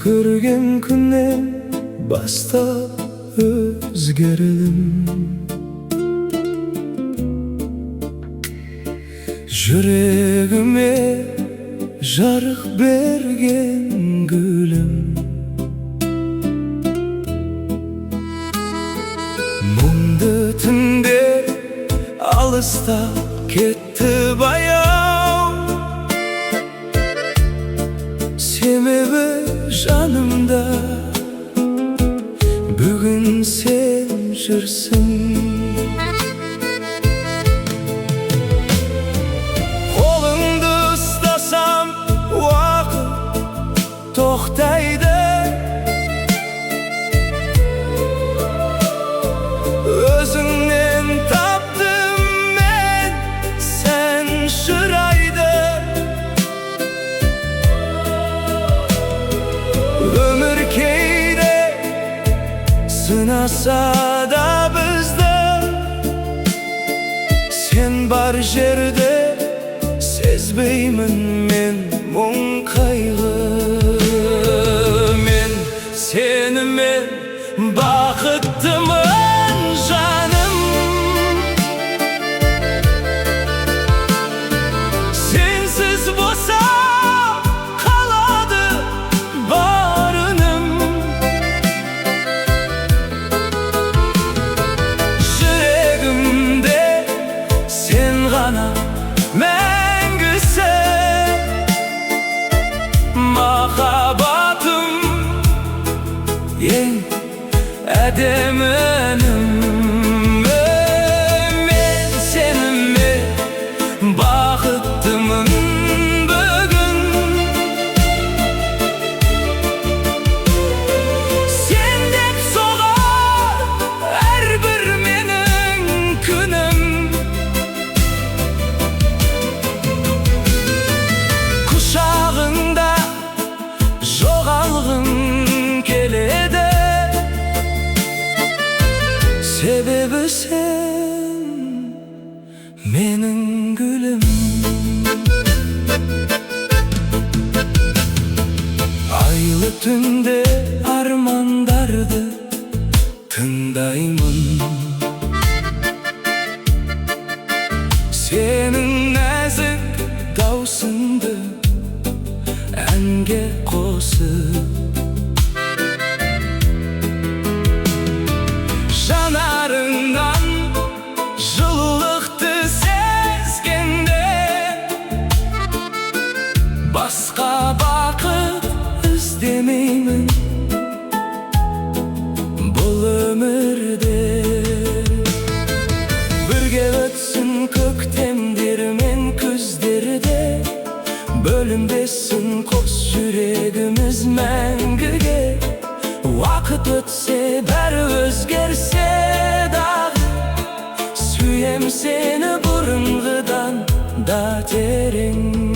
Көрген күннен бастап өзгердім. Жүрегіме жарық берген гүлім, мұңды түнде алыстап кетті баяу. Себебі жанымда бүгін сен жүрсің. Қолыңды ұстасам, уақыт тоқтайды. Өзіңнен таптым мен сән шырайды. Өмір кейде сынаса да бізді, сен бар жерде сезбеймін мен мұң, қайғы. Мен сенімен бақыттымын, жаным. Сенсіз босап қалады бар үнім. Жүрегімде сен ғана мәңгісің, махаббатым, ең әдемі әнім. Мен сенімен бақыттымын бүгін. Сен деп соғар әрбір менің күнім. Құшағыңда жоғалғым келеді, себебі сен менің гүлім. Айлы түнде армандарды тыңдаймын, сенің нәзік даусыңды әнге қосып. Жанарыңнан жылулықты сезгенде, басқа бақыт іздемеймін бұл өмірде. Бірге өтсін көктемдер мен күздерде, бөлінбесін қос жүрегіміз мәңгіге. Уақыт өтсе, бәрі өзгерсе дағы, сүйем сені бұрынғыдан да терең.